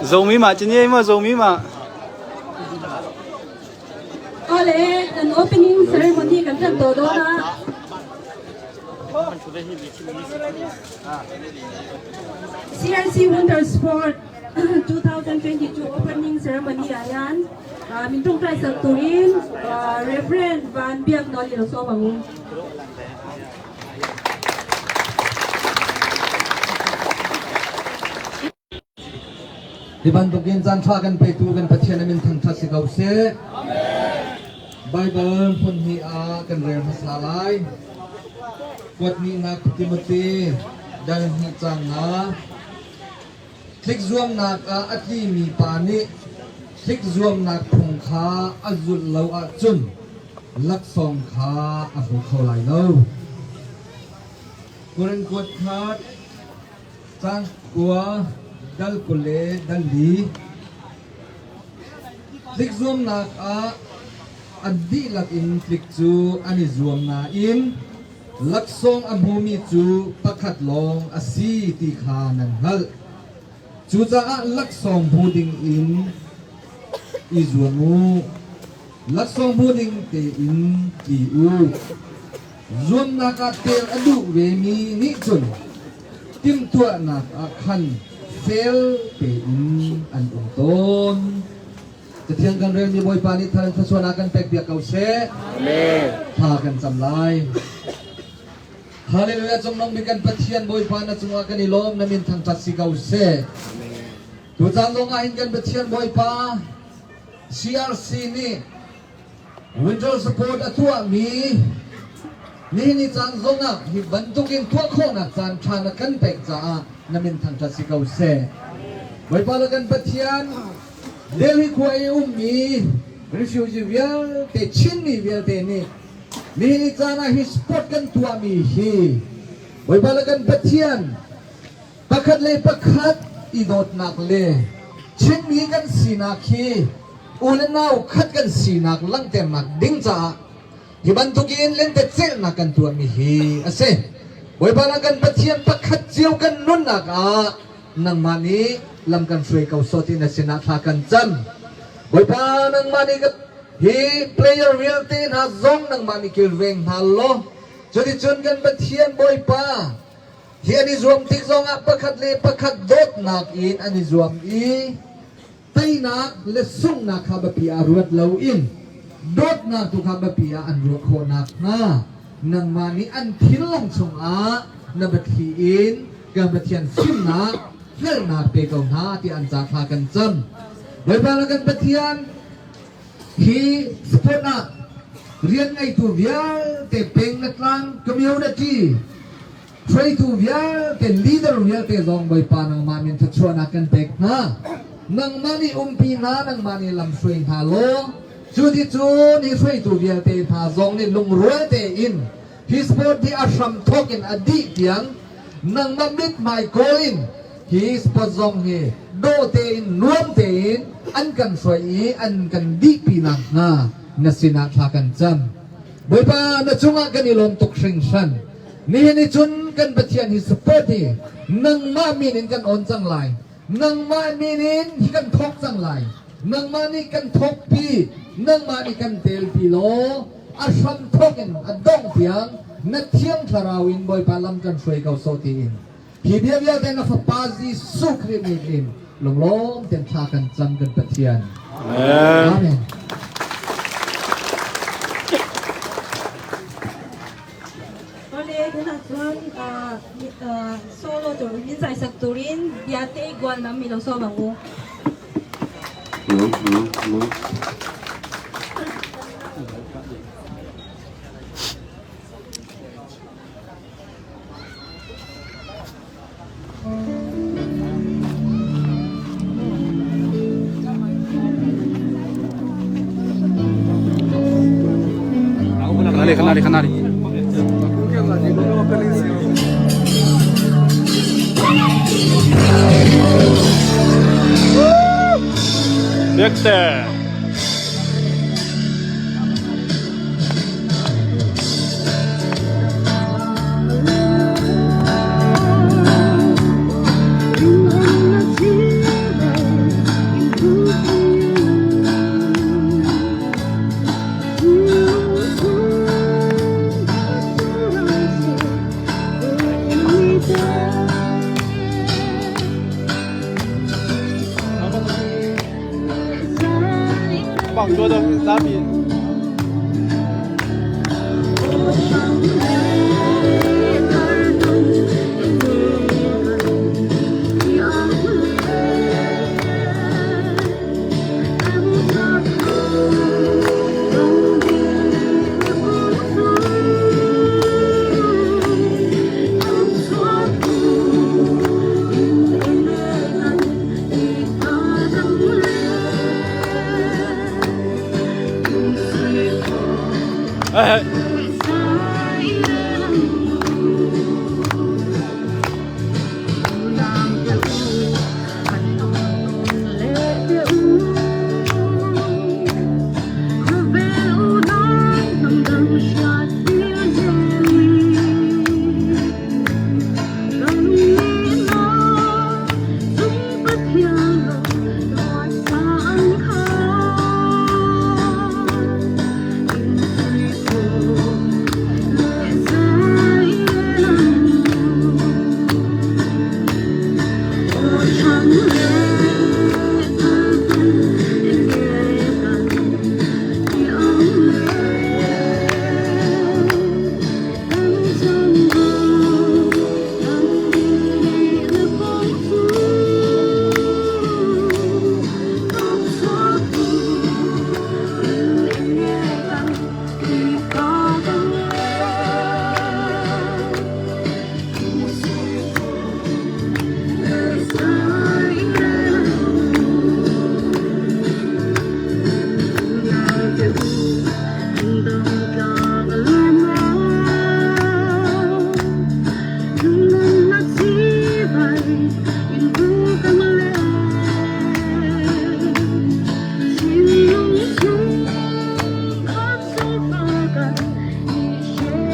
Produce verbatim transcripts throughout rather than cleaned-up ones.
Zomi mah ci ni ei maw, Zomi mah. Awle, an opening ceremony kan ṭan tawh dawn a. C R C Winter Sport two thousand twenty-two opening ceremony ah hian, ah, min ṭawngṭaisak turin, ah, Reverend Van Biak Nawl i lo sawm ang u. Hi bantukin caan ṭha kan petu kan Pathian a min thangṭhat si ko seh. Bible hmun hnih ah kan rel hmasa lai. Kuat nihnak Timothy dal hnih cang nga. Tlik zuamnak ah a tli mipa nih tlik zuamnak phung kha a zulh lo ahcun laksawng kha a hmu kho lai lo. Korin kuat khat cang kua dal kul le dal li. Tlik zuamnak ah a dihlak in tlik cu an i zuam nain laksawng a hmumi cu pakhat lawng a si ti kha nan hngalh. Cucaah laksawng hmu dingin i zuam uh. Laksawng hmu ding tein ti uh. Zuamnak ah tel a duh vemi nih cun timhtuahnak ah khan fel tein an um tawn. Cathiang kan relmi Bawipa nih thal thluachuahnak kan pek piak ko seh. Amen. Thla kan cam lai. Hallelujah, cungnungbik kan Pathian Bawipa, na cungah kan i lawm, na min thangṭhat si ko seh. Amen. Tucaan zongah hin kan Pathian Bawipa, C R C nih Winter Sport a tuahmi nihin ni caan zongah hi bantukin tuah khawhnak caan ṭha na kan pek caah na min thangṭhat si ko seh. Bawipa le kan Pathian, Delhi khua i ummi refugee vialte, Chinmi vialte nih nihin ni caan ah hi sport kan tuahmi hi. Bawipa le kan Pathian, pakhat le pakhat i dawtnak le Chinmi kan sinak hi u le nau khat kan sinak langhternak ding caah hi bantukin lente celhnak kan tuahmi hi a si. Bawipa le kan Pathian, pakhat cio kan nunnak ah nangmah nih lam kan hruai ko sawh tiin a sinah thla kan cam. Bawipa, nangmah nih kan hi player vialte hna zong nangmah nih kilveng hna law. Cuticun kan Pathian Bawipa, hi an i zuam tik zongah pakhat le pakhat dawtnak in an i zuam i, teinak le sunghnak kha biapi ah ruat loin dawtnak tu kha biapi ah an ruat khawh nakhnga nangmah nih an thinlung chungah na biathli in kan Pathian fimnak hngalhnak pe ko hna ti an ca thla kan cam. Bawipa le kan Pathian, hi sport ah rian ngeitu vialte, peng na tlang, community hruaitu vialte, leader vialte zong Bawipa nangmah min thluachuahnak kan pek hna. Nangmah nih umpi hna, nangmah nih lam hruai hna law. Cuticun hi hruaitu vialte hna zong nih lungrual tein hi sport hi a hramthawk in a dih tiang nangmah mithmai kawl in hi sport zong hi dawh tein, nuam tein an kan hruai i an kan dihpi nakhnga na sinah thla kan cam. Bawipa, na cungah kan i lawm tuk hringhran. Nihin ni cun kan Pathian hi sport hi nangmah min in kan awn cang lai. Nangmah min in hi kan thawk cang lai. Nangmah nih kan thawkpi, nangmah nih kan telpi law, a hramthawk in a dongh tiang na Thiang Thlarau in Bawipa lam kan hruai ko sawh tiin hi bia vialte na Fapa Jesuh Khrih min in lunglawm tein thla kan cam kan Pathian. Amen. Amen. Awle, tunah chuan, ah, mi-, ah, solo tur, min zaisak turin, biate gualnam mi lo sawm ang u. Khanari, khanari, khanari. Biakte.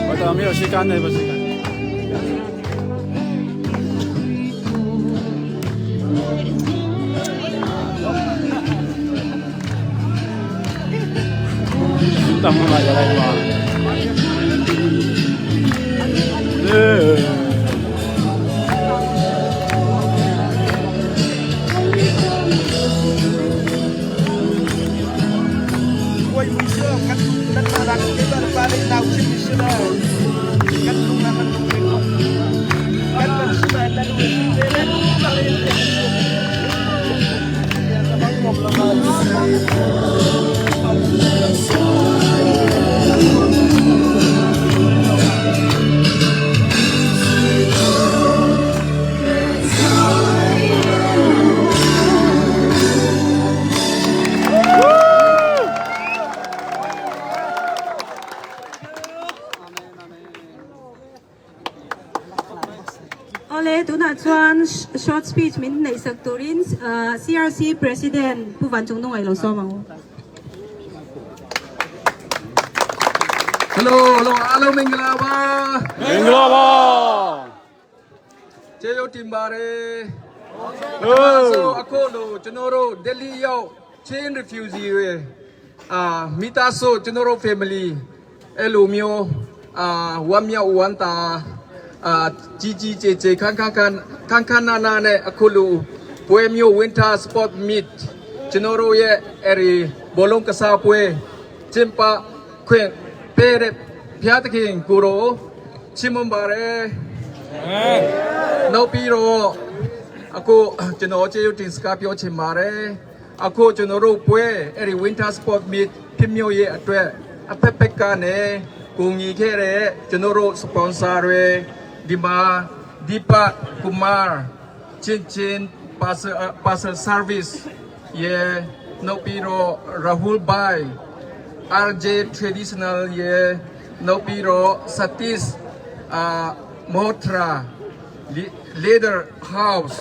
Oi, ta mi lo si kan ne, ba si kan. Tam ma ya lai ma. Eh. Awle, tunah chuan sh-, short speech min neihsak turin, ah, C R C President Pu Vanchung Nungai lo sawm ang u. Hello, hello, hello, မင်္ဂလာပါ။ မင်္ဂလာပါ။ ကျေးဇူးတင်ပါတယ်။ ဟုတ်။ ပထမဆုံး အခုလို ကျွန်တော်တို့ Delhi ရောက် Chin refugee တွေ အာ၊ မိသားစု၊ ကျွန်တော်တို့ family အဲ့လိုမျိုး အာ၊ ဝမ်းမြောက်ဝမ်းသာ အာ၊ ကြီးကြီးကျယ်ကျယ် ခမ်းခမ်းခမ်း၊ ခမ်းခမ်းနားနားနဲ့ အခုလို ပွဲမျိုး Winter Sport Meet ကျွန်တော်တို့ရဲ့ အဲ့ဒီ ဘောလုံးကစားပွဲ ကျင်းပခွင့်ပေးတဲ့ ဘုရားသခင်ကိုယ်တော် ချီးမွမ်းပါတယ်။ အာမင်။ နောက်ပြီးတော့ အခု ကျွန်တော် ကျေးဇူးတင်စကား ပြောချင်ပါတယ်။ အခု ကျွန်တော်တို့ပွဲ အဲ့ဒီ Winter Sport Meet ဖြစ်မြောက်ရေးအတွက် အဖက်ဖက်ကနေ ကူညီခဲ့တဲ့ ကျွန်တော်တို့ sponsor တွေ ဒီမှာ Deepak Kumar, Chin Chin Parcel, uh, Parcel Service ရယ်၊ နောက်ပြီးတော့ Rahul Bhai, R J Traditional ရယ်၊ နောက်ပြီးတော့ Satish, uh, Mohtra, Le-, Leather House,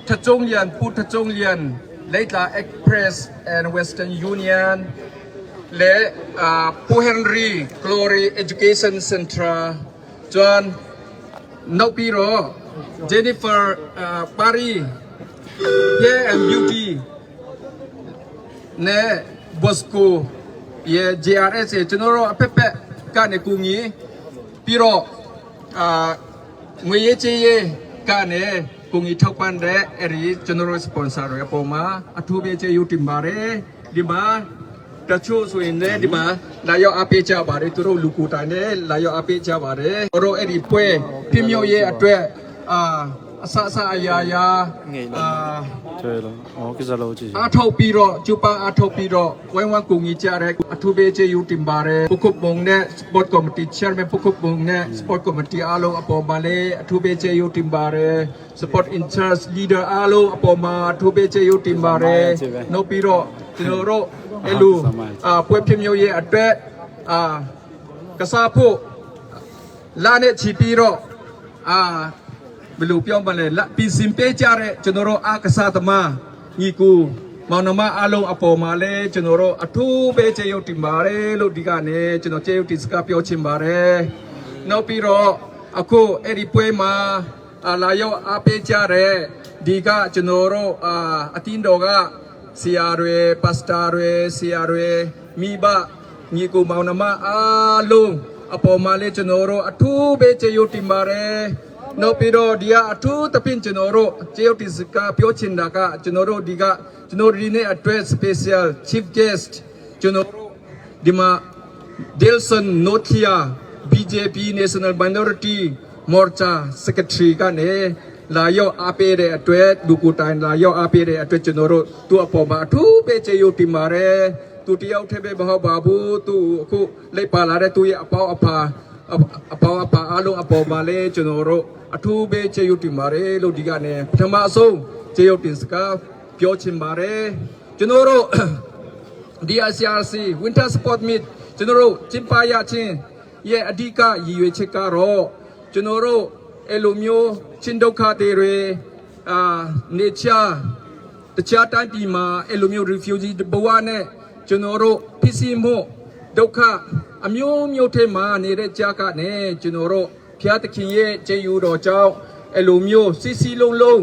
Thachonglian, Pu Thachonglian, Leitla Express and Western Union, และ uh, Pu Henry, Glory Education Centre, ကျွမ်း၊ နောက်ပြီးတော့ Jennifer, uh, Pari, Hair and Beauty နဲ့ Bosco ရယ်၊ J R S ရယ်၊ ကျွန်တော်တို့ အဖက်ဖက်ကနေ ကူညီ၊ ပြီးတော့ အာ၊ ငွေရေးကြေးရေးကနေ ကူညီထောက်ပံ့တဲ့ အဲ့ဒီ ကျွန်တော်တို့ sponsor တွေအပေါ်မှာ အထူးပဲ ကျေးဇူးတင်ပါတယ်။ ဒီမှာ တချို့ဆိုရင်လည်း ဒီမှာလာရောက်အားပေးကြပါတယ်။ သူတို့လူကိုယ်တိုင်လည်း လာရောက်အားပေးကြပါတယ်။ တို့အဲ့ဒီပွဲဖြစ်မြောက်ရေးအတွက် အာ အစစအရာရာ အာ အားထုတ်ပြီးတော့ ကြိုးပမ်းအားထုတ်ပြီးတော့ ဝိုင်းဝန်းကူညီကြတဲ့ အထူးပဲကျေးဇူးတင်ပါတယ်။ ဖူခုပ်မုံနဲ့ Sport Committee Chairman ဖူခုပ်မုံနဲ့ Sport Committee အားလုံးအပေါ်မှာလည်း အထူးပဲကျေးဇူးတင်ပါတယ်။ Sport in Charge Leader အားလုံးအပေါ်မှာ အထူးပဲကျေးဇူးတင်ပါတယ်။ နောက်ပြီးတော့ ကျွန်တော်တို့ အဲ့လို အာ ပွဲဖြစ်မြောက်ရေးအတွက် အာ ကစားဖို့ လနဲ့ချီပြီးတော့ အာ ဘယ်လိုပြောမလဲ လ ပြင်ဆင်ပေးကြတဲ့ ကျွန်တော်တို့ အားကစားသမား ညီအစ်ကို မောင်နှမအားလုံးအပေါ်မှာလည်း ကျွန်တော်တို့ အထူးပဲကျေးဇူးတင်ပါတယ်လို့ ဒီကနေ ကျွန်တော် ကျေးဇူးတင်စကားပြောချင်ပါတယ်။ နောက်ပြီးတော့ အခု အဲ့ဒီပွဲမှာ အာ လာရောက်အားပေးကြတဲ့ ဒီက ကျွန်တော်တို့ အာ အသင်းတော်က ဆရာတွေ၊ ပါစတာတွေ၊ ဆရာတွေ၊ မိဘ၊ ညီအစ်ကိုမောင်နှမအားလုံးအပေါ်မှာလည်း ကျွန်တော်တို့ အထူးပဲကျေးဇူးတင်ပါတယ်။ နောက်ပြီးတော့ ဒီကအထူးသဖြင့် ကျွန်တော်တို့ ကျေးဇူးတင်စကားပြောချင်တာက ကျွန်တော်တို့ ဒီက ကျွန်တော်တို့ ဒီနေ့အတွက် Special Chief Guest ကျွန်တော်တို့ ဒီမှာ Delson Nokia, BJP National Minority Morcha Secretary ကနေ လာရောက်အားပေးတဲ့အတွက်၊ လူကိုယ်တိုင် လာရောက်အားပေးတဲ့အတွက် ကျွန်တော်တို့ သူ့အပေါ်မှာ အထူးပဲ ကျေးဇူးတင်ပါတယ်။ သူတစ်ယောက်တည်းပဲ မဟုတ်ပါဘူး။ သူ့အခု လိုက်ပါလာတဲ့ သူ့ရဲ့အပေါင်းအပါ၊ အ၊ အပေါင်းအပါအားလုံးအပေါ်မှာလည်း ကျွန်တော်တို့ အထူးပဲ ကျေးဇူးတင်ပါတယ်လို့ ဒီကနေ ပထမဆုံး ကျေးဇူးတင်စကား ပြောချင်ပါတယ်။ ကျွန်တော်တို့ DICRC Winter Sport Meet ကျွန်တော်တို့ ကျင်းပရခြင်းရဲ့ အဓိက ရည်ရွယ်ချက်ကတော့ ကျွန်တော်တို့ အဲ့လိုမျိုး ချင်းဒုက္ခသည်တွေ အာ နေချာ တခြားတိုင်းပြည်မှာ အဲ့လိုမျိုး refugee ဘဝနဲ့ ကျွန်တော်တို့ ဖြစ်စီမှု ဒုက္ခအမျိုးမျိုးထဲမှာ နေတဲ့ကြားကနေ ကျွန်တော်တို့ ဘုရားသခင်ရဲ့ ကျေးဇူးတော်ကြောင့် အဲ့လိုမျိုး စည်းစည်းလုံးလုံး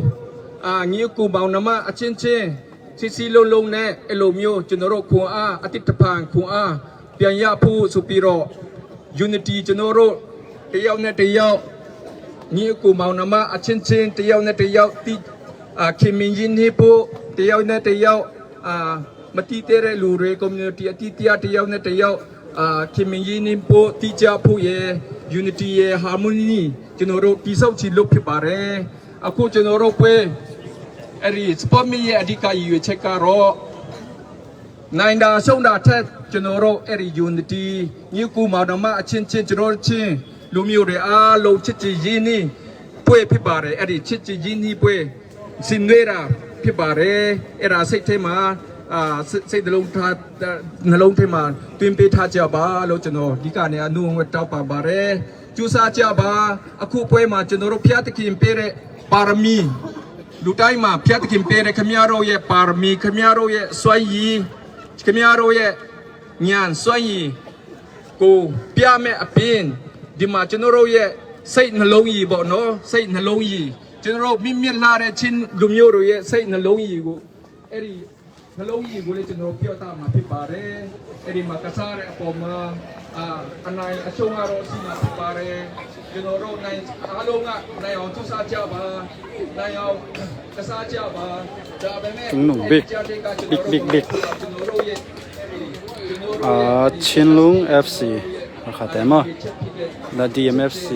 အာ ညီအစ်ကိုမောင်နှမအချင်းချင်း စည်းစည်းလုံးလုံးနဲ့ အဲ့လိုမျိုး ကျွန်တော်တို့ ခွန်အား အသစ်တစ်ဖန် ခွန်အား ပြန်ရဖို့ဆိုပြီးတော့ unity ကျွန်တော်တို့ တစ်ယောက်နဲ့တစ်ယောက် ညီအစ်ကိုမောင်နှမအချင်းချင်း တစ်ယောက်နဲ့တစ်ယောက် သိ၊ အာ ခင်မင်ရင်းနှီးဖို့၊ တစ်ယောက်နဲ့တစ်ယောက် အာ မသိသေးတဲ့လူတွေ community အသီးသီး တစ်ယောက်နဲ့တစ်ယောက် အာ ခင်မင်ရင်းနှီးဖို့၊ သိကြဖို့ရယ်၊ unity ရယ်၊ harmony ကျွန်တော်တို့ တည်ဆောက်ချင်လို့ဖြစ်ပါတယ်။ အခု ကျွန်တော်တို့ပွဲ အဲ့ဒီ Sport Meet ရဲ့ အဓိက ရည်ရွယ်ချက်ကတော့ နိုင်တာရှုံးတာထက် ကျွန်တော်တို့ အဲ့ဒီ unity ညီအစ်ကိုမောင်နှမအချင်းချင်း ကျွန်တော်တို့ချင်း လူမျိုးတွေအားလုံး ချစ်ကြည်ရင်းနှီးပွဲဖြစ်ပါတယ်။ အဲ့ဒီ ချစ်ကြည်ရင်းနှီးပွဲ ဆင်နွှဲတာဖြစ်ပါတယ်။ အဲ့ဒါ စိတ်ထဲမှာ အာ စိတ်၊ စိတ်နှလုံးထား၊ နှလုံးထဲမှာ သွင်းပေးထားကြပါလို့ ကျွန်တော် ဒီကနေ အနူအဝဲ တောင်းပန်ပါတယ်။ ကြိုးစားကြပါ။ အခုပွဲမှာ ကျွန်တော်တို့ ဘုရားသခင်ပေးတဲ့ ပါရမီ၊ လူတိုင်းမှာ ဘုရားသခင်ပေးတဲ့ ခင်ဗျားတို့ရဲ့ ပါရမီ၊ ခင်ဗျားတို့ရဲ့ စွမ်းရည်၊ ခင်ဗျားတို့ရဲ့ ဉာဏ်စွမ်းရည်ကို ပြမဲ့အပြင် ဒီမှာ ကျွန်တော်တို့ရဲ့ စိတ်နှလုံးရည်ပေါ့နော်၊ စိတ်နှလုံးရည်၊ ကျွန်တော်တို့ မြင့်မြတ်လှတဲ့ ချင်းလူမျိုးတို့ရဲ့ စိတ်နှလုံးရည်ကို အဲ့ဒီ နှလုံးရည်ကိုလည်း ကျွန်တော်တို့ ပြသမှာဖြစ်ပါတယ်။ အဲ့ဒီမှာ ကစားတဲ့အပေါ်မှာ အာ အနိုင်အရှုံးကတော့ ရှိမှာဖြစ်ပါတယ်။ ကျွန်တော်တို့ နိုင်၊ အားလုံးက နိုင်အောင် ကြိုးစားကြပါ။ နိုင်အောင် ကစားကြပါ။ ဒါပေမဲ့ Tung nung bik, bik, bik, bik. ကျွန်တော်တို့ရဲ့ အာ Chinlung FC အခါတဲမ La DMFC,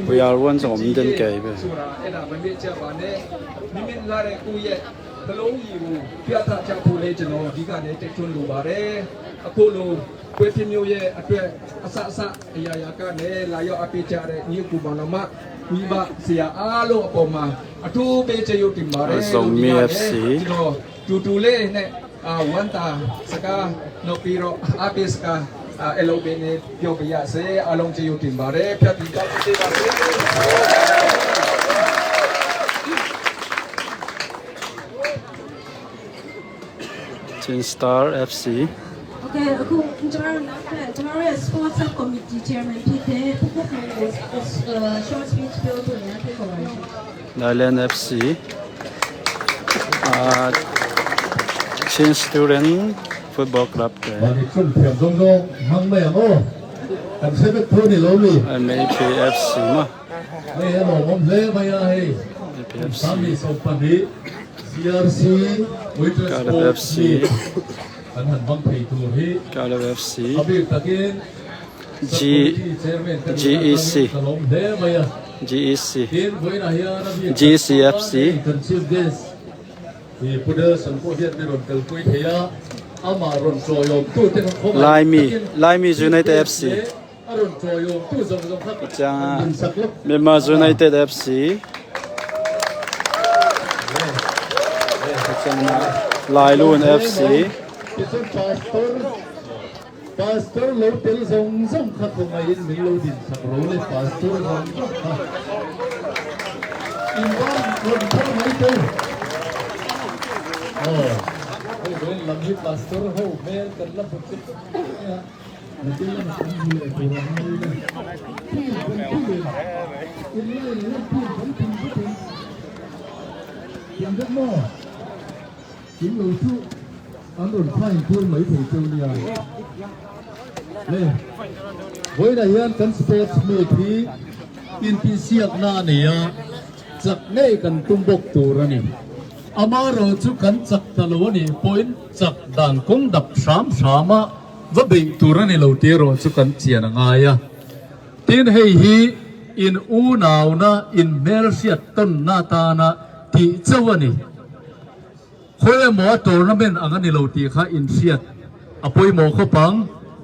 We Are One ဆို မဒန်ကဲပဲ ဆိုတာ အဲ့ဒါ မမေ့ကြပါနဲ့။ မိမိလာတဲ့ ကိုယ့်ရဲ့ နှလုံးရည်ကို ပြသကြဖို့လည်း ကျွန်တော် ဒီကနေ့ တိုက်တွန်းလိုပါတယ်။ အခုလို ပွဲဖြစ်မြောက်ရေးအတွက် အစစ အရာရာကနေ လာရောက်အားပေးကြတဲ့ ညီအစ်ကိုမောင်နှမ၊ မိဘ၊ ဆရာအားလုံးအပေါ်မှာ အထူးပဲ ကျေးဇူးတင်ပါတယ်။ Zomi လို့ ဒီကနေ့ FC ကျွန်တော် တူတူလေးနဲ့ အာ ဝမ်းသာစကား နောက်ပြီးတော့ အားပေးစကား အာ အဲ့လိုပဲနဲ့ ပြောပါရစေ။ အားလုံး ကျေးဇူးတင်ပါတယ်။ ဖျက်ပြီးတော့ ပေးပါစေ။ Chin Star FC. Okay, အခု ကျွန်တော်တို့ နောက်ထပ် ကျွန်တော်တို့ရဲ့ Sports Sub Committee Chairman ဖြစ်တဲ့ ဖူးဖူးခင်ကို အာ short speech ပြောဖို့ အများကြီးခေါ်ပါတယ်။ Dailen FC, ah, Chin Student Football Club te. Bani chun thiam zong zong mang mai ang o. Kan se bek thu ni lo mi. MAPFC ma. Hei, hello, mom le mai a hei. MAPFC. Sami so pani. CRC, Winter Sports FC. Meet. Kan han bang thei tur hi. Kalo F C. A bik takin G-, G E C. Ka lawm hle mai a. G E C. Tin, buaina hian a bik G E C F C. Kan chief guest. Hi Pu Nelson pawh hian min rawn kalpui thei a. Amah rawn chawiawmtu te kha khawmah Laimi, takin Laimi United F C. A rawn chawiawmtu zawng zawng kha kan dinsak lawk. Myanmar United F C. Changna Lailun F C. Tichuan Pastor, Pastor lo tel zawng zawng kha khawngaihin min lo dinsak ro le, Pastor zawng zawng kha. Invan rawn thar mai te. Aw, hei, lam hi Pastor ho hmel kan la phut. Buaina hian kan sports meet hi intihsiakna a nei a, chak ngei kan tum bawk tur a ni. Amaherawhchu kan chak ta lo a nih pawhin chak dan kawng dap hram hrama va beih tur a ni lo tih erawh chu kan chian a ngai a. Tin, hei hi in unauna, in hmelhriat tawnna atana tih chauh a ni. Khawi emaw a tournament ang a ni lo tih kha in hriat a pawimawh khawp ang.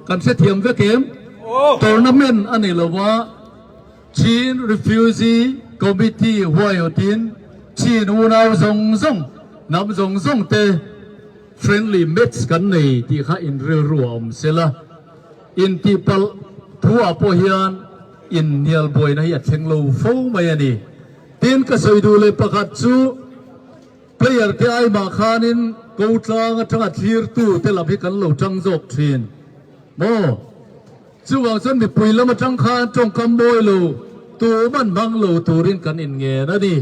Kan hrethiam vek em? Tournament a ni lo a, Chin Refugee Committee huai awtin Chin unau zawng zawng, nam zawng zawng te friendly match kan nei tih kha in rilru a awm sela. In tihpalh thu ah pawh hian in hnial buaina hi a thleng lo fo mai a ni. Tin, ka sawi duh leh pakhat chu player te ai mah khanin ko tlang atanga thlirtu te lam hi kan lo tang zawk ṭhin. Maw? Chuvang chuan mipui lam atang khan ṭawngkam mawi lo, tuman hmang lo turin kan inngen a ni.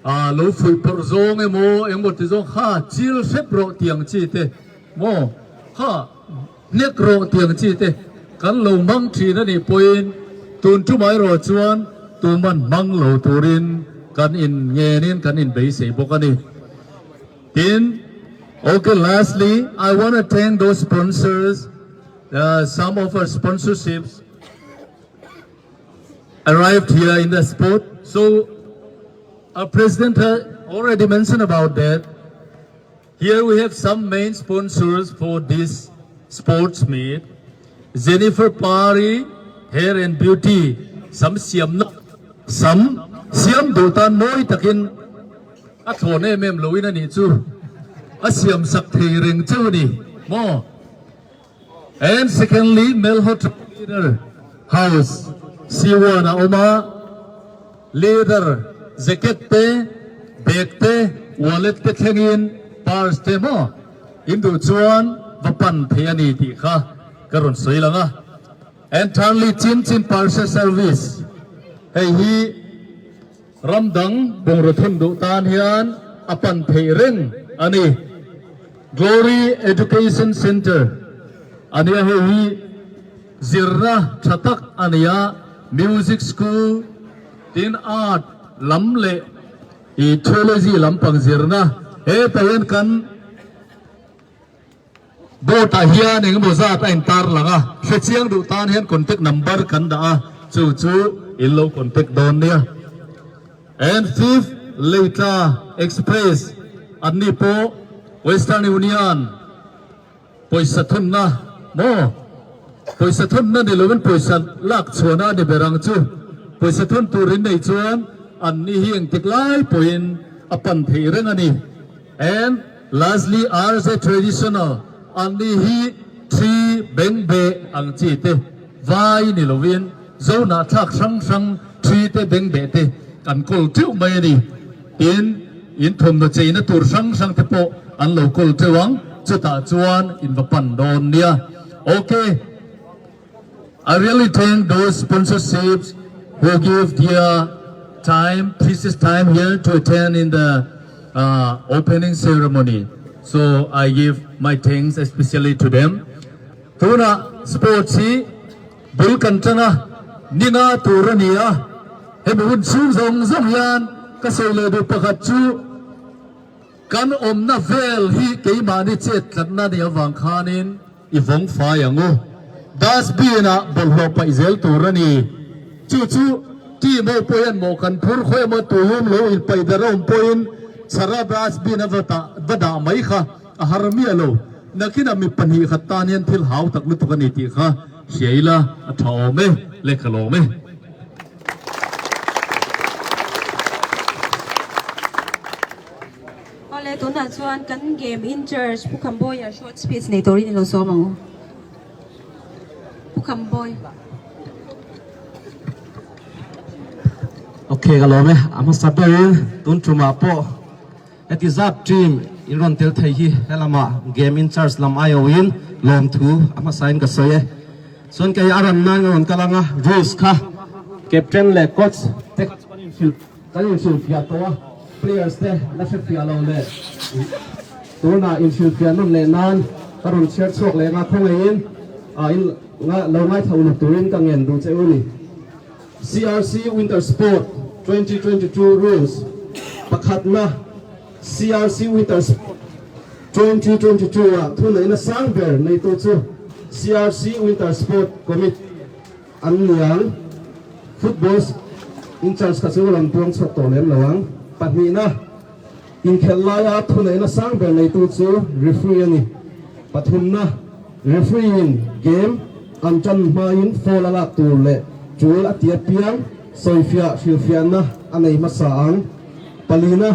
A, lo fuih phawrh zawng emaw, engemaw ti zawng kha, chil hrep rawh tiang chi te. Maw? Kha, hnek rawh tiang chi te. Kan lo hmang ṭhin a nih pawhin, tun ṭumah erawh chuan, tuman hmang lo turin kan inngenin kan inbeisei bawk a ni. Tin, okay, lastly, I want to thank those sponsors, uh, some of our sponsorships arrived here in the spot. So, our president had already mentioned about that. Here we have some main sponsors for this sports meet. Jennifer Pari, Hair and Beauty, sam siamna, sam siam duh tan mawi takin a thlawn em em lo in a nih chu. A siamsak thei reng chauh a ni. Maw? And secondly, Melhot Leather House, Siuana awm a, leather jacket te, bag te, wallet te thlengin, purse te maw, in duh chuan va pan thei a ni tih kha ka rawn sawi lang a. And thirdly, Chin Chin Parcel Service. Hei hi, ram dang bungraw thun duh tan hian a pan theih reng a ni. Glory Education Center a nia, hei hi zirna ṭha tak a ni a, music school, tin art lam leh i theology lampang zirna. Hetah hian kan board-ah hian engemaw zat a intar lang a, hre chiang duh tan hian contact number kan dah a, chu chu in lo contact dawn nia. And fifth, Leitla Express, anni pawh Western Union pawisa thunna maw? Pawisa thunna ni lovin pawisa lak chhuahna a ni ber ang chu. Pawisa thun turin nei chuan anni hi engtik lai pawhin a pan theih reng a ni. And lastly, R Z Traditional, anni hi ṭhi bengbeh ang chi te, vai ni lovin, Zo nahthlak hrang hrang, ṭhi te, bengbeh te kan kawl teuh mai a ni. Tin, in thawmhnaw cheina tur hrang hrang te pawh an lo kawl teuh ang, chutah chuan in va pan dawn nia. Okay. I really thank those sponsorships who give their time, precious time here to attend in the, uh, opening ceremony. So I give my thanks especially to them. Tunah sports hi bul kan tan a, ni nga tur a ni a, hemi hun chhung zawng zawng hian ka sawi leh duh pakhat chu, Kan omna vel hi keimah ni chet tlatna ni avang khanin i vong fai ang u. Dustbin ah bawlhhlawh paih zel tur a ni. Cucu ti mo pawh hian mawh kan phur khawi emaw, tui um lo in paih darh a um pawhin chhara dustbin a va dah, va dah mai kha a har miah lo. Nakinah mi pahnih khat tan hian thil hau tak lutuk a ni tih kha hria ila a ṭha awm e, le ka lawm e. Awle, tunah chuan kan game in charge Pu Khambawia short speech nei turin i lo sawm ang u. Pu Khambawia. Ok, ka lawm e. A hmasa berin tun ṭumah pawh heti zat team in rawn tel thei hi, helamah game in charge lam aiawhin lawmthu a hmasain ka sawi e. Chuan kei a ran nan ka rawn kal anga, rules kha captain leh coach te kan inhrilhfiah tawh a, players te la hrefiah lo leh tuna inhrilhfiah nawn leh nan ka rawn chhiar chhuak leh nga khawngaihin, a, in nga, lo ngaithla lutuk turin ka ngen duh che u ni. C R C Winter Sport twenty twenty-two rules. Pakhatna, C R C Winter Sport twenty twenty-two ah thuneihna sang ber neitu chu C R C Winter Sport Committee an ni ang. Football in charge kha chu rawn puang chhuak tawh lem lo ang. Pahnihna, inkhelh laia thuneihna sang ber neitu chu referee a ni. Pathumna, referee in game an ṭan hmain foul a lak tur leh tul a ti apiang sawifiah hrilhfiahna a nei hmasa ang. Palina,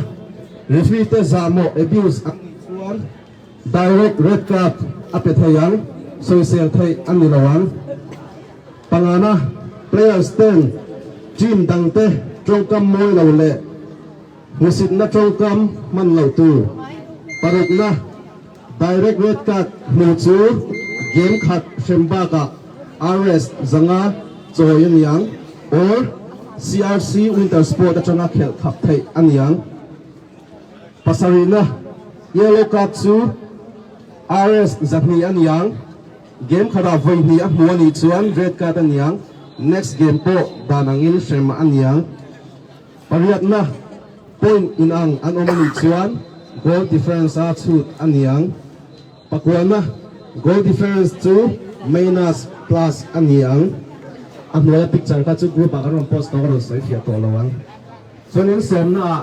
referee te zahmawh, abuse, ang nih chuan direct red card a pe thei ang, sawisel theih a ni lo ang. Pangana, players ten team dangte ṭawngkam mawi lo leh hmusitna ṭawngkam hman lo tur. Parukna, direct red card hmu chu game khat hrem bakah R S zanga chawi a ni ang, or C R C Winter Sport aṭanga khelh khap theih a ni ang. Pasarihna, yellow card chu R S zahnih a ni ang. Game khatah vawi hnih a hmu a nih chuan red card a ni ang. Next game pawh dan angin hrem a ni ang. Pariatna, point in ang an awm a nih chuan goal difference a chhut a ni ang. Pakuana, goal difference chu minus plus a ni ang. A hnuaia picture kha chu group ah kan rawn post tawh, ka rawn sawi fiah tawh lo ang. Chuan in sawmna ah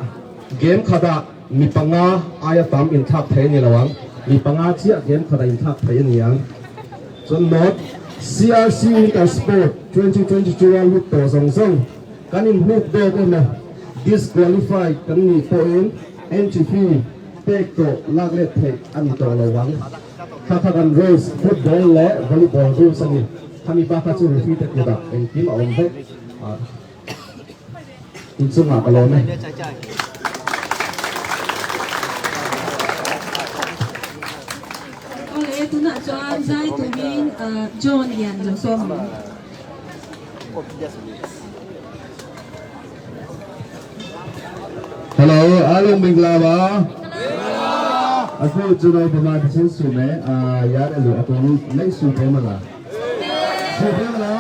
game khatah mi panga aia tam inthlak thei a ni lo ang. Mi panga chiah game khatah inthlak thei a ni ang. Chuan note, C R C Winter Sport twenty twenty-two a lut tawh zawng zawng kan inhuk dawk emaw, disqualify kan nih pawhin entry fee pek tawh lak let theih a ni tawh lo ang. Kha kha kan rules, football leh volleyball rules a ni. Khami pa kha chu referee te kutah engkim a awm vek. Ah, in chungah ka lawm e. Awle, tunah chuan zai tumin, ah, John Lian lo sawm ang. Hello, a lung ming lava. A khu chu no pama ti sen su me, a, ya le lu a kong nei su pe ma la. Su pe ma la.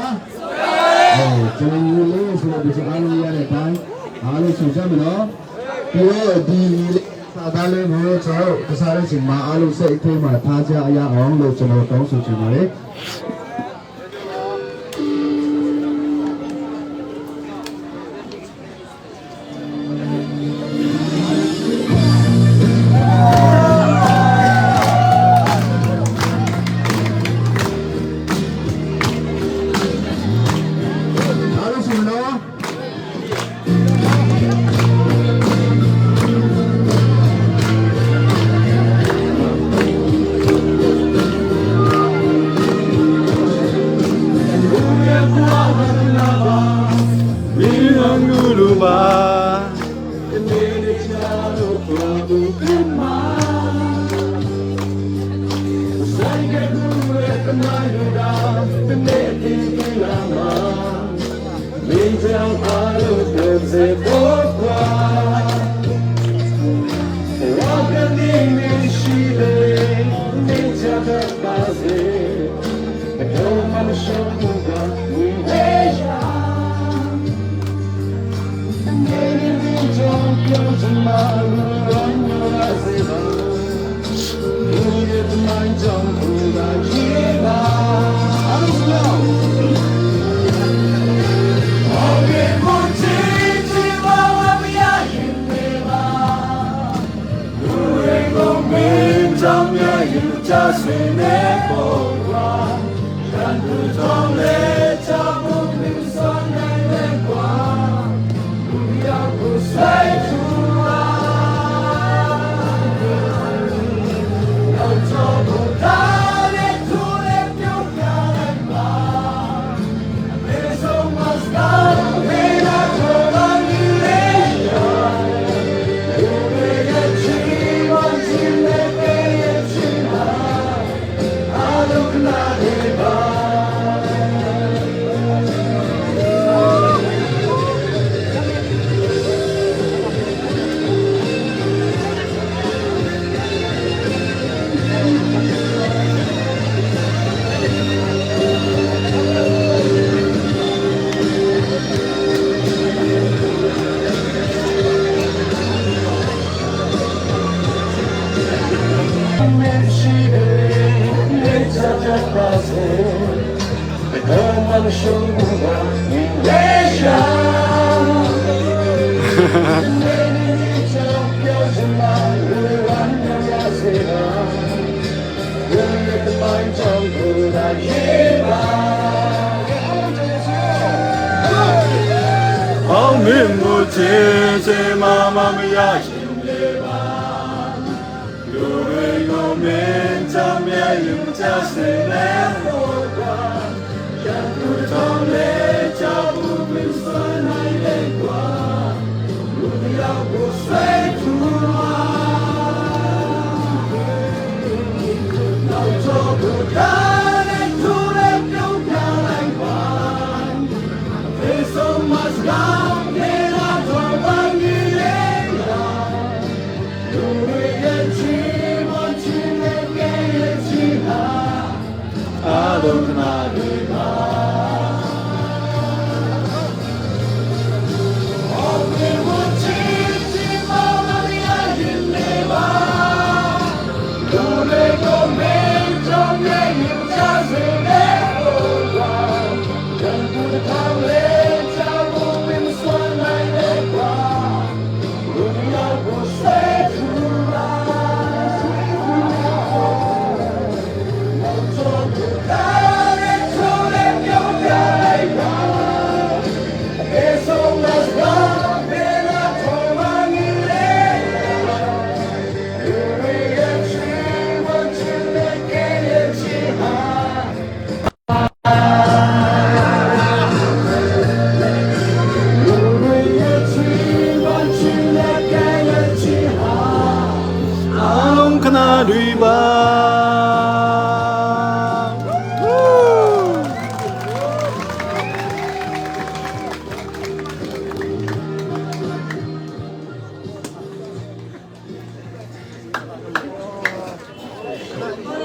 Oh, chu le lu su bi chu a lung ya le pai. A lung su cha me no. Pi o di le sa da le mu cho, ka sa le sing ma a lung se i te ma tha cha ya ong lo chu no tong su chu ma le.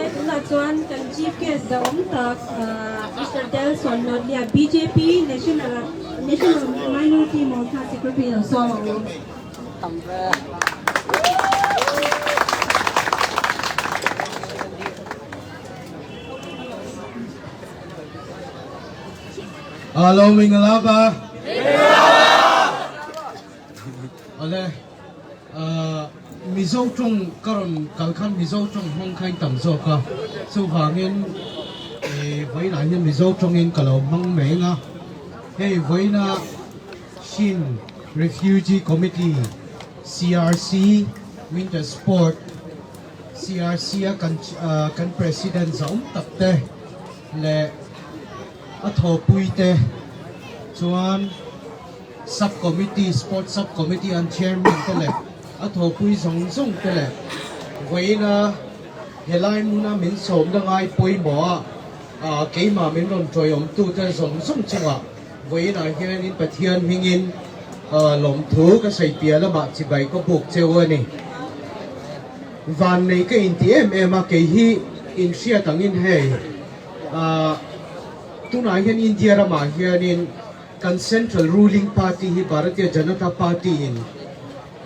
Tunah chuan kan chief guest zahawm tak, ah, Mister Delson Notlia, B J P National, National Minority Morcha Secretary lo sawm ang. Alo, ming a lava. Ale, ah, Mizo ṭawng ka rawn kal khan Mizo ṭawng hmang kha in tam zawk a. Chuvangin, eh, vawiinah hian Mizo ṭawngin ka lo hmang mai ang a. Hei, vawiina Chin Refugee Committee, C R C, Winter Sport, C R C a kan, ah, kan president zahawm tak te leh a thawhpui te, chuan sub committee, sport sub committee an chairman te leh a thawhpui zawng zawng te leh vawiina helai hmuna min sawmna ngai pawimawh a, ah, keimah min rawn ṭawiawmtu te zawng zawng chungah vawiinah hianin Pathian hmingin, ah, lawmthu ka sawi piah lamah chibai ka buk che u a ni. Vannei ka inti em em a, kei hi in hriat angin hei, ah, tunah hian India ramah hianin kan central ruling party hi Bharatiya Janata Party in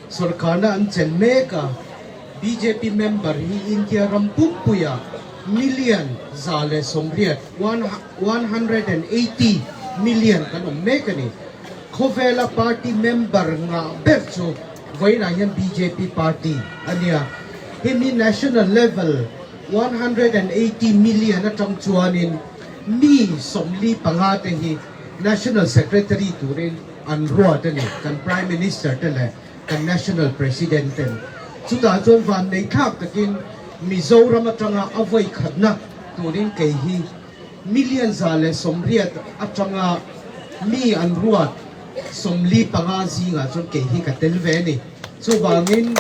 sawrkarna an chen mek a, BJP member hi India ram pumpui ah million za le sawmriat, one, one hundred and eighty million kan om mek a ni. Khawvel a party member ngah ber cu vawiin ah hian BJP party a nia. Himi national level one hundred and eighty million aṭang chuanin mi sawmli pangate hi national secretary turin an ruat a ni, kan Prime Minister te leh kan National President ten. Chutah chuan vannei thlak takin Mizoram aṭanga a vawi khatna turin kei hi million za le sawmriat aṭanga mi an ruat sawmli panga zingah chuan kei hi ka tel ve a ni. Chuvangin,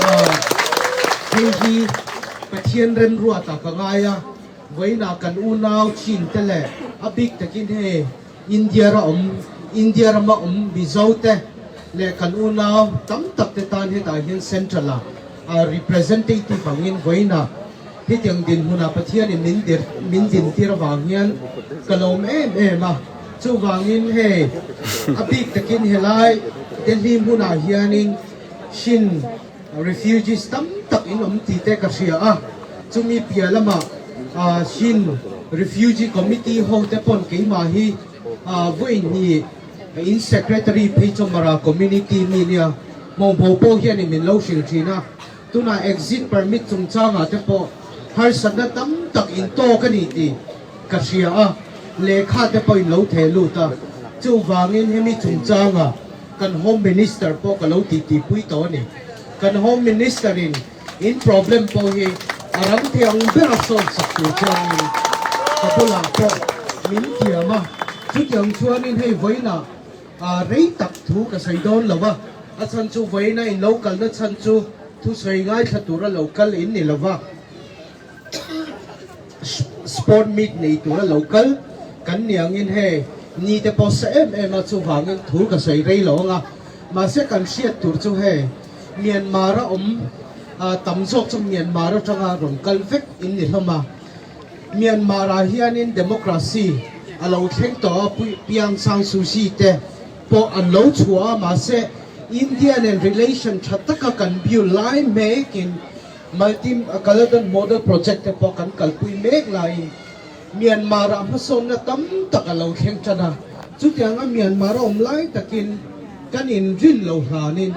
ah, hei hi Pathian remruatah ka ngai a, vawiinah kan unau Chin te leh a bik takin hei India ra awm, India rama awm Mizo te leh kan unau tam takte tan hetah hian Central a, a representative angin vawiinah hetiang dinhmunah Pathianin min dir, min dintir avang hian ka lawm em em a. Chuvangin hei a bik takin helai Delhi hmunah hianin Chin refugees tam tak in awm tite ka hria a, chumi piah lamah, ah, Chin Refugee Committee ho te pawn keimah hi, ah, vawi hnih in secretary phei chu Mara community mi nia, Mawngbo pawh hian min lo hrilh ṭhin a. Tunah exit permit chungchangah te pawh harsatna tam tak in tawk a ni tih ka hria a, lehkha te pawh in lo theh lut a. Chuvangin hemi chungchangah kan Home Minister pawh ka lo titipui tawh a ni. Kan Home Minister in in problem pawh hi a ram thei ang bera sawlsak tur chuanin ka bulah pawh min thiam a. Chutiang chuanin hei vawiinah, a, rei tak thu ka sawi dawn lo a. A chhan chu vawiina in lo kalna chhan chu thusawi ngaithla tura lo kal in ni lo va. Sport meet nei tura lo kal kan niangin hei nite pawh sa em em a, chuvangin thu ka sawi rei lo ang a. Mahse, kan hriat tur chu hei Myanmar a awm, a, tam zawk chu Myanmar aṭanga rawn kal vek in ni hlawm a. Myanmar-ah hianin democracy a lo thleng tawh a, Pu, Pu Aung San Suu Kyi te pawh an lo chhuah a, mahse, India nen relation ṭha taka kan build lai mekin multi, a, Caledon Model Project te pawh kan kalpui mek laiin Myanmar-ah hmasawnna tam tak a lo thleng ṭan a. Chutianga Myanmar a awm lai takin kan inrin lo hlanin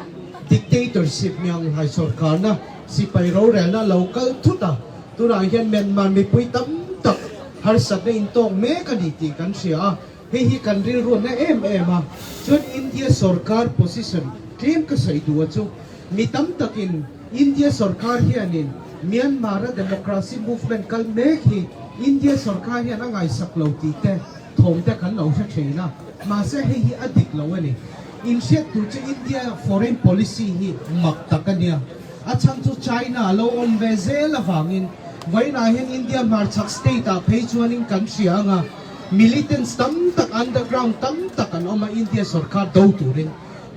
dictatorship, Myanmar sawrkarna, sipai rorelna lo kal thut a. Tunah hian Myanmar mipui tam tak harsatna in tawk mek a ni tih kan hria a, hei hi kan rilruatna em em a. Chuan India sawrkar position tlem ka sawi duh a chu, mi tam takin India sawrkar hianin Myanmar-a democracy movement kal mek hi India sawrkar hian a ngaihsak lo tih te thawmte kan lo hre ṭhin a, mahse, hei hi a dik lo a ni. In hriat tur chu India foreign policy hi mak tak a nia. A chhan chu China a lo awn ve zel avangin, vawiinah hian India hmarchhak state-ah phei chuanin kan hria anga, militants tam tak, underground tam tak an awm a, India sawrkar do turin.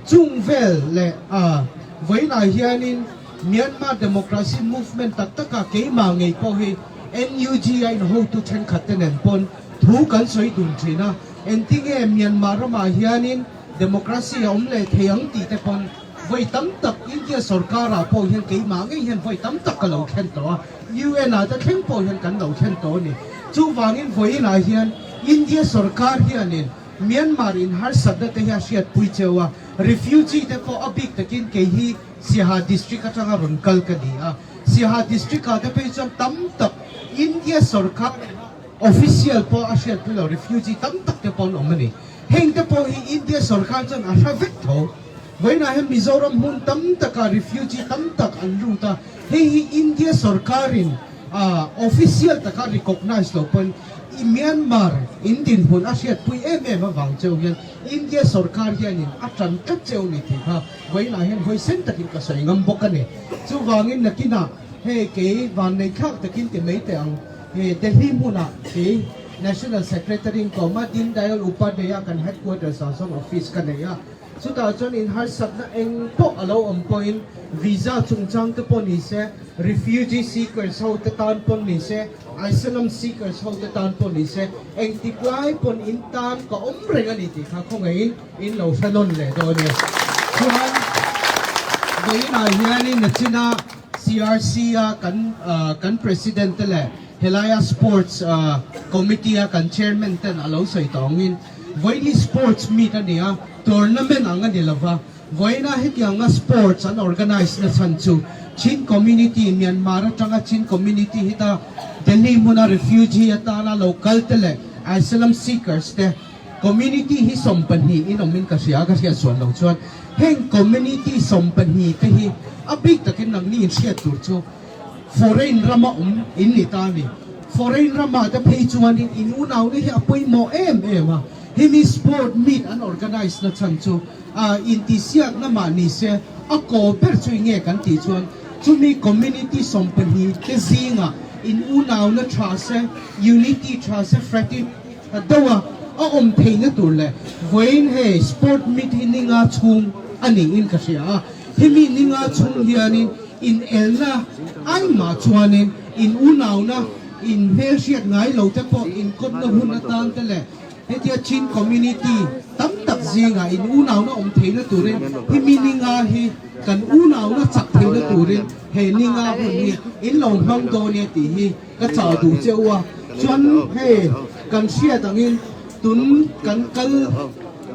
Chung vel leh, a, vawiinah hianin Myanmar democracy movement tak taka keimah ngei pawh hi N U G-a in hotu ṭhenkhat te nen pawn thu kan sawi dun ṭhin a. Engtin nge Myanmar ramah hianin democracy a awm leh thei ang tih te pawn vawi tam tak India sawrkarah pawh hian keimah ngei hian vawi tam tak ka lo thlen tawh a, U N-ah te thleng pawh hian kan lo thlen tawh a ni. Chuvangin vawiinah hian India sawrkar hianin Myanmar in harsatna te hi a hriatpui cheu a, refugee te pawh a bik takin kei hi Siaha district aṭanga rawn kal ka ni a. Siaha district-ah te phei chuan tam tak India sawrkar official pawh a hriatpui lo, refugee tam tak te pawh an awm a ni. Heng te pawh hi India sawrkar chuan a hre vek tho. Vawiinah hian Mizoram hmun tam takah refugee tam tak an lut a, hei hi India sawrkarin, a, official taka recognize lo pawn i Myanmar in dinhmun a hriatpui em em avang cheu hian India sawrkar hianin a ṭan tlat cheu ni tih kha vawiinah hian huaisen takin ka sawi ngam bawk a ni. Chuvangin nakinah hei kei vannei thlak takin ti mai teh ang, hei Delhi hmunah kei National Secretary in kawma Deen Dayal Upadhyaya kan headquarters-ah sawn office ka nei a. Chutah chuan in harsatna eng pawh a lo awm pawhin, visa chungchang te pawh ni se, refugee seekers ho te tan pawh ni se, asylum seekers ho te tan pawh ni se, engtik lai pawn in tan ka awm reng a ni tih kha khawngaihin in lo hre nawn leh dawn a nia. Chuan vawiinah hianin a china C R C a kan, ah, kan president te le helai a sports, ah, committee a kan chairman ten a lo soi tawngin, voini sports meet a ni a, tournament ang a ni lova. Voina hitianga sports an organize na chan chu Chin community, Myanmar atanga Chin community hita Delhi muna refugee atana local te le asylum seekers te community hi som pahni in om in ka hria, ka hria suan lo chuan heng community som pahni te hi a bik takin nangni in hriat tur chu foreign rama om in ni ta ni. Foreign rama te phei chuan in, in unau ni hi a pawimawh em em a. Hemi sport meet an organize na chan chu, a, intihsiakna mah ni se, a kaw ber chu i nge kan tih chuan, chumi community som pahni te zinga in unauna ṭha se, unity ṭha se, fraternity ṭha deuha a awm theihna tur leh vawiin hei sport meet hi ni nga chhung a niin ka hria a. Hemi ni nga chhung hianin inelna ai mah chuanin in unauna, in hmelhriat ngai lo te pawh inkawtna hun atan te leh hetia Chin community tam tak zinga in unauna awm theihna turin hemi ni nga hi kan unauna chak theihna turin he ni nga hun hi in lo hmang dawn nia tih hi ka chah duh che u a. Chuan hei kan hriat angin tun kan kal,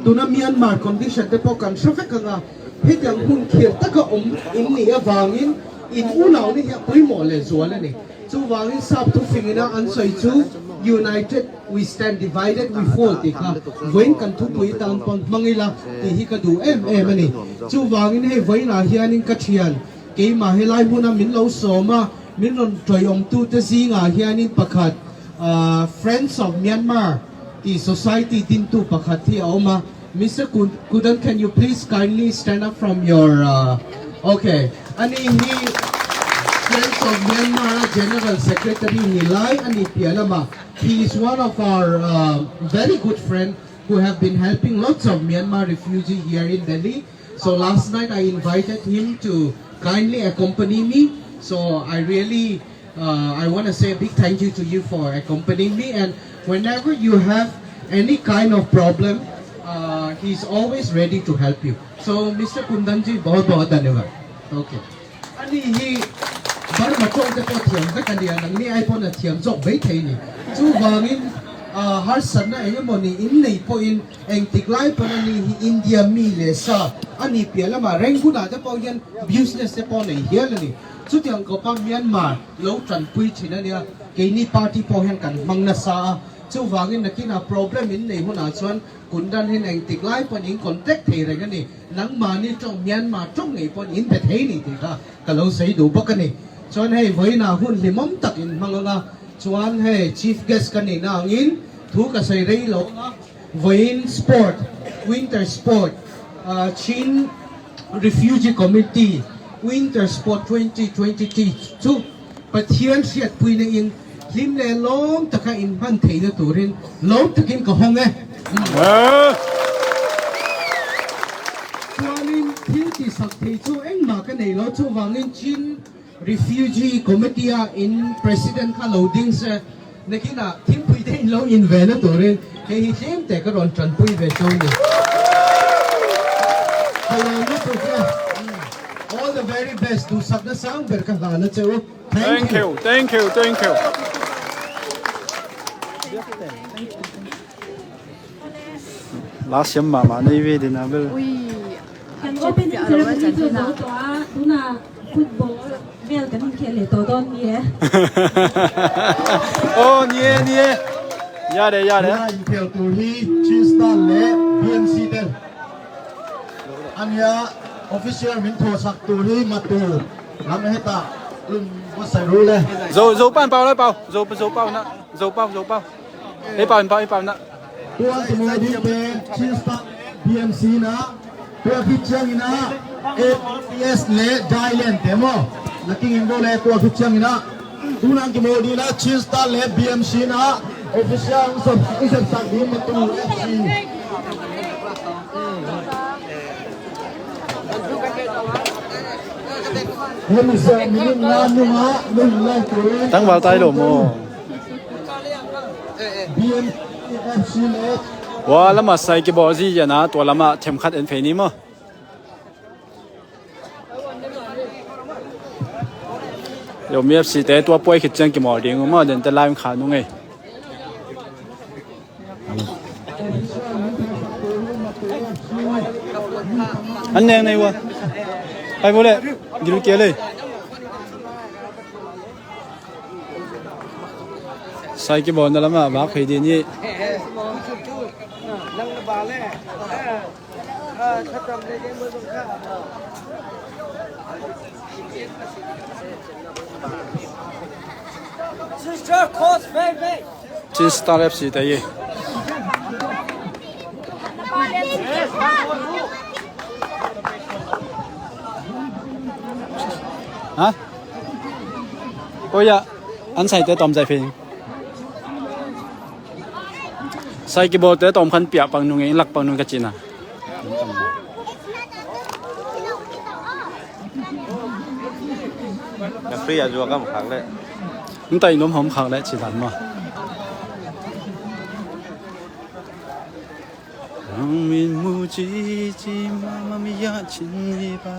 tuna Myanmar condition te pawh kan hre vek ang a, hetiang hun khirh taka awm in nih avangin in unauna hi a pawimawh leh zual a ni. Chuvangin sap thufingina an sawi chu, "United we stand, divided we fall," tih kha vawiin kan thupui tan pawn hmang ila tih hi ka duh em em a ni. Chuvangin hei vawiinah hianin ka ṭhian, keimah helai hmuna min lo sawm a, min rawn ṭawiawmtute zingah hianin pakhat, ah, Friends of Myanmar tih society dintu pakhat hi a awm a. Mister Kun-, Kudan, can you please kindly stand up from your, uh, okay. Ani hi Friends of Myanmar General Secretary ni lai a ni piah lamah. He is one of our, uh, very good friend who have been helping lots of Myanmar refugee here in Delhi. So last night I invited him to kindly accompany me. So I really, uh, I want to say a big thank you to you for accompanying me. And whenever you have any kind of problem, uh, he's always ready to help you. So Mister Kundanji, bahut bahut dhanyavad. Okay. Ani hi Burma ṭawngte pawh thiam vek a nia, nangni ai pawhin a thiam zawk mai thei ni. Chuvangin, ah, harsatna eng emaw ni in nei pawhin engtik lai pawn ani hi India mi leh sa a ni piah lamah Rangoon-ah te pawh hian business te pawh nei hial a ni. Chutiang kawpa Myanmar lo ṭanpui ṭhin a nia, keini party pawh hian kan hmang nasa a. Chuvangin nakinah problem in nei hunah chuan Kundan hian engtik lai pawn in contact thei reng a ni. Nangmahni ṭawng Myanmar ṭawng ngei pawn in be thei ni tih kha ka lo sawi duh bawk a ni. Chuan hei vawiinah hun hlimawm tak in hmang ang a, chuan hei chief guest ka nihna angin thu ka sawi rei lo ang a, vawiin sport, winter sport, ah, Chin Refugee Committee, winter sport twenty twenty-two chu Pathian hriatpuina in hlim leh lawm taka in hman theihna turin lawm takin ka hawng e. Ah. Chuanin thil tihsak thei chu engmah ka nei lo, chuvangin Chin Refugee Committee-a in president kha lo ding se, nakinah thimpuite in lo in ve na turin hei hi tlemte ka rawn ṭanpui ve chu ni. Ka lawm lutuk e. All the very best. Duhsakna sang ber ka hlan a che u. Thank you, thank you, thank you. La siam mahmah nei ve dina bel. Ui, kan opening ceremony chu zo tawh a, tuna football vel kan inkhel leh tawh dawn ni e. Oh, ni e, ni e. Ya de, ya de. Tuna inkhel tur hi Chin Star leh B M C te. Ania official min thawhsak tur hi matu lam heta lum ko sai ru le. Zo, zo pan pau lai pau. Zo, zo pau na. Zo pau, zo pau. Ei pau, ei pau, ei pau na. Tuan tu mo ding te Chin Star B M C na. Tua khit chiangin a A P S le Dailen te maw? Na kingin bo le tua khit chiangin a. Tunan kimawl dingin a Chin Star le B M C na official in sep, in sepsak ding matu F C. Hemi sawm minute nga nunga nung lai tur. Tangval tai lo maw? B M C F C match. Ua lama sai kibawl zi ziana tua lama themkhat en phei ni maw? Zomi F C te tua puai khit ciang kimawl ding uh maw, den te lai kha nung ei. An neng nei ua. Ai bo le, gil kia le. Sai kibawlna lamah vak phei ding hi. Sister, coach, vei, vei. Chin Star F C te hi. Ha? Oi ya, an sai te tawm zai phei. Sai kibawlte tawm khan piah pang nung e, in lak pang nung ka cina. Na free a zuak am khak le. Nung tai nom hom khak le ci dan ma. Ang min mu ci ci ma ma mi ya cin hi ba.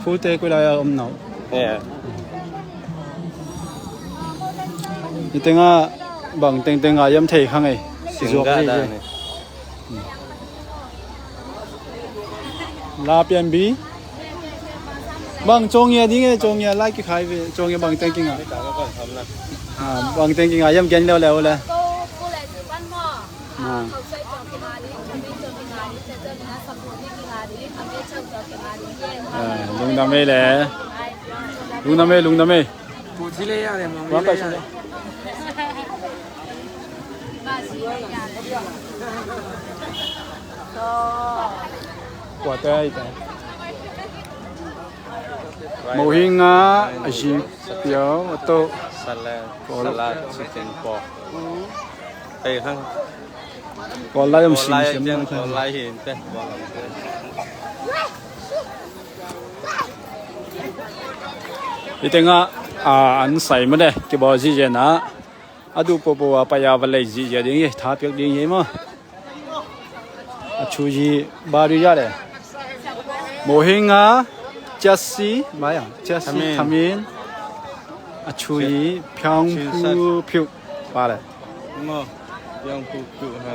Fute koi lai a om nau. Hi tenga bang tengteng a yam thei khang ei. Zuak hi. La pian bi. Bang cawng ia ding ei, cawng ia lai kikhai ve, cawng ia bang teng kinga. Bang teng kinga yam gen leuleu le. Lungdam ei le. Lungdam ei, lungdam ei. Kuate ai ta. Mohinga a zi piau a to. Salad, chicken pork. Ei hang. Kawllai om sim sim nang khan. Kawllai hi in te. Hi tengah an sai made kibawl zihziahna a duh pohpoh a pai a va lei zihziah ding hi, tha piak ding hi maw. A chu hi bari ya le. Mohinga, Chelsea, mai ang, Chelsea, Thamin. A chu hi Pyong Pu Pyuk. Pale. Mo, Pyong Pu Pyuk ha.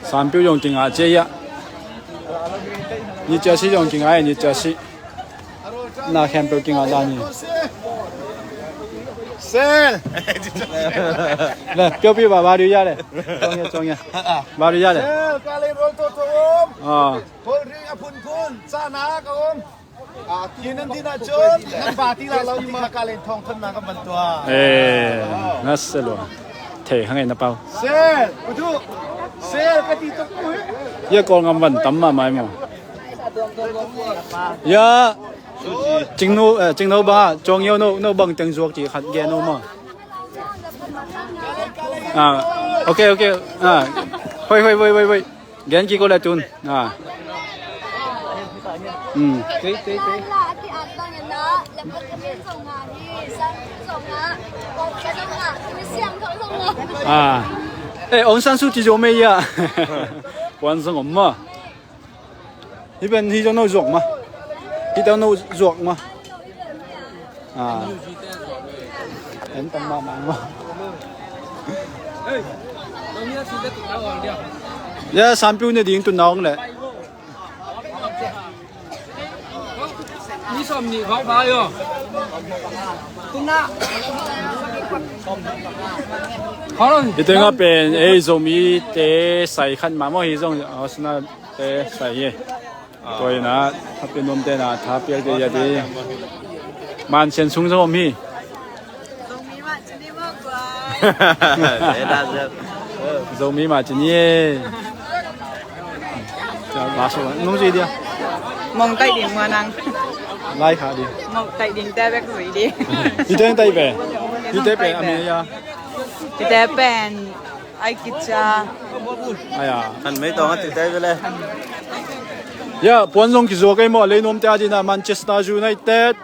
Sanpyu yong kinga cia ia. Ni cia si yong kinga ia, ni cia si. Na khempeuh kinga dan hi. Sel. Le, piau piau ba, ba du ya le. Cawng ia, cawng ia. Ba du ya le. Sel, ka le rol to to om. Ah. Tol ring a phunphun, cana ka om. Kinan dina cun nan ba ti la lo ti kha ka len thong thon na ka ban tua. Eh, na se lo. Thei hang e na pau. Sel, udu. Sel ka ti tok ui. Ya kol ngam van tam ma mai mo. Ya. Cingno, eh, cingno ba, cawng yo no, no bang teng zuak ci khat gen no ma. Ah, okay, okay. Ah. Hoi, hoi, hoi, hoi, hoi. Gen kik o le tun. Ah. Hmm. Ah. Eh, Aung San Suu Kyi zo mei ya. Puan zong om ma. Hi pen hi zong no zuak ma. Hi teng no zuak ma. Ah. En tam mahmah maw? Ya, sanpyu ne ding tun na ong le. Hi tengah pen ei Zomi te sai khat mah maw, hi zong Arsenal te sai hi. Tua in ah, thapiak nuamte in ah, thapiak te ia ding. Man sian sung zong om hi. Zomi mah ci ni e. Nung zui dia. Mong taih ding mua nang. Lai kha ding. Mong taih ding te bek zui ding. Hi teng taih pe. Hi te pe a mi ia. Hi te pen. Ai kicha. Aya. Han mei tawng a ti te vele. Ya, puan zong kizuak ei maw, lei nuamte a dina Manchester United.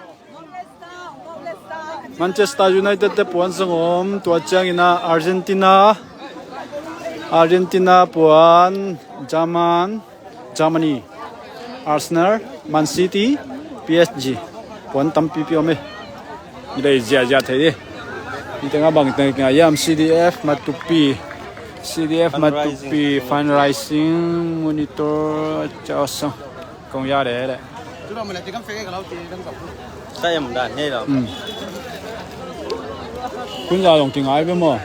Manchester United te puan zong om, tua ciangin ah Argentina, Argentina puan, German, Germany, Arsenal, Man City, P S G. Puan tampipi om hi. Midei ziahziah thei hi. Hih tengah bang teng a hiam, C D F, Matupi. C D F, Matupi, fundraising, monitor, causang. Kong ya de de. Sai em dan hei lo. Hmm. Kunza long ting ai be mo.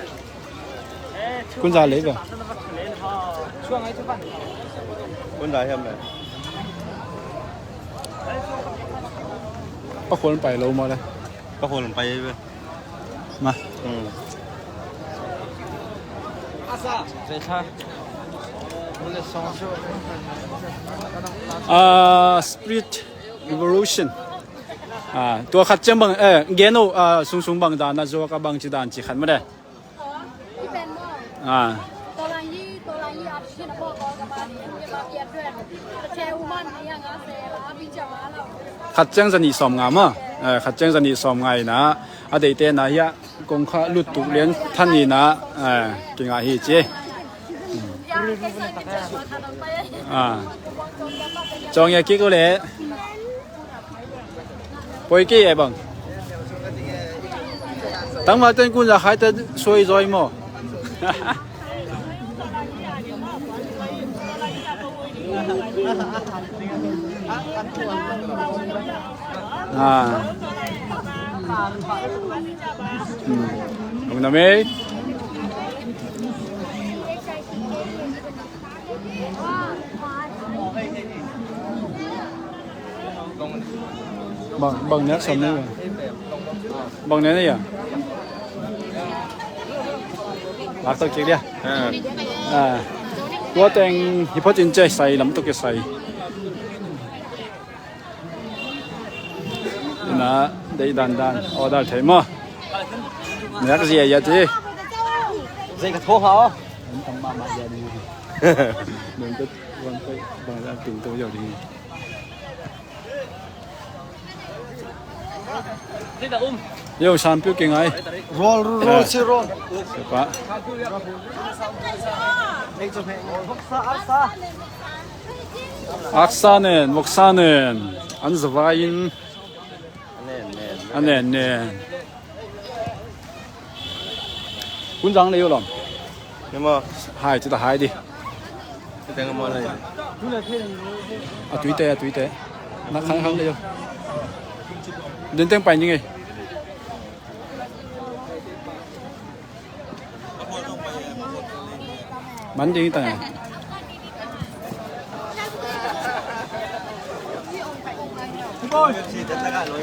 Kunza lei ba. Kunza hiam be. Pa khol pai lo mo le. Pa khol pai be. Ma. Hmm. Ah, Spirit Revolution. Ah, tua khat ciang bang, eh, gen o, ah, sungsung bang dan a zuak a bang ci dan ci khat ma de. Ah. Khat ciang zanih sawm nga ma. Eh, khat ciang zanih sawm nga ina. A deite na hia kong kha lut tuk lian than ina. Eh, kinga hi ci. Ah. Cawng ya kik u le. Poi kei e bang. Tangval ten kun za khai te suai zoi maw? Ah. Hmm. Ong na mei. Bang, bang nek sam ni. Bang nek ni ya. Lak tok kik dia. Ah. Tua teng hi phot in cei sai lam tok kik sai. Ina dei dan dan order thei maw. Nek zia ya ti. Zei ka tho ha. Nang tat wan pai bang dan ting to ya di. Yo, sampiu kingai. Roll, roll, roll, si roll. Sepa. Aksa nen, moksa nen. An zavai in. An nen nen. Kun zang lei uh lom. Ni maw. Hai, ci ta hai di. Ci teng maw lei. A tuite, a tuite. Na khang khang lei uh. Din teng pai ni ngei. Man ding ta.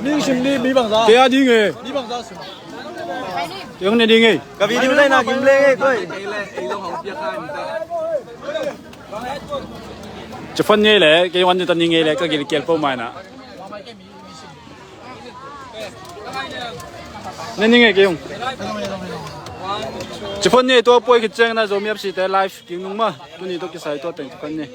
Ning sim ni mi bang za. Te a ding e. Mi bang za sim. Yong ne ding e. Ka video lai na kim le e koi. Ci phone ni le, ke wan ni ta ni ngei le, ka gil kel po mai na. Ne ni ngei ke yung. Ci phone ni tua poi ki ceng na Zomi F C te live king nung ma. Tuni to kisai tua teng ci phone ni.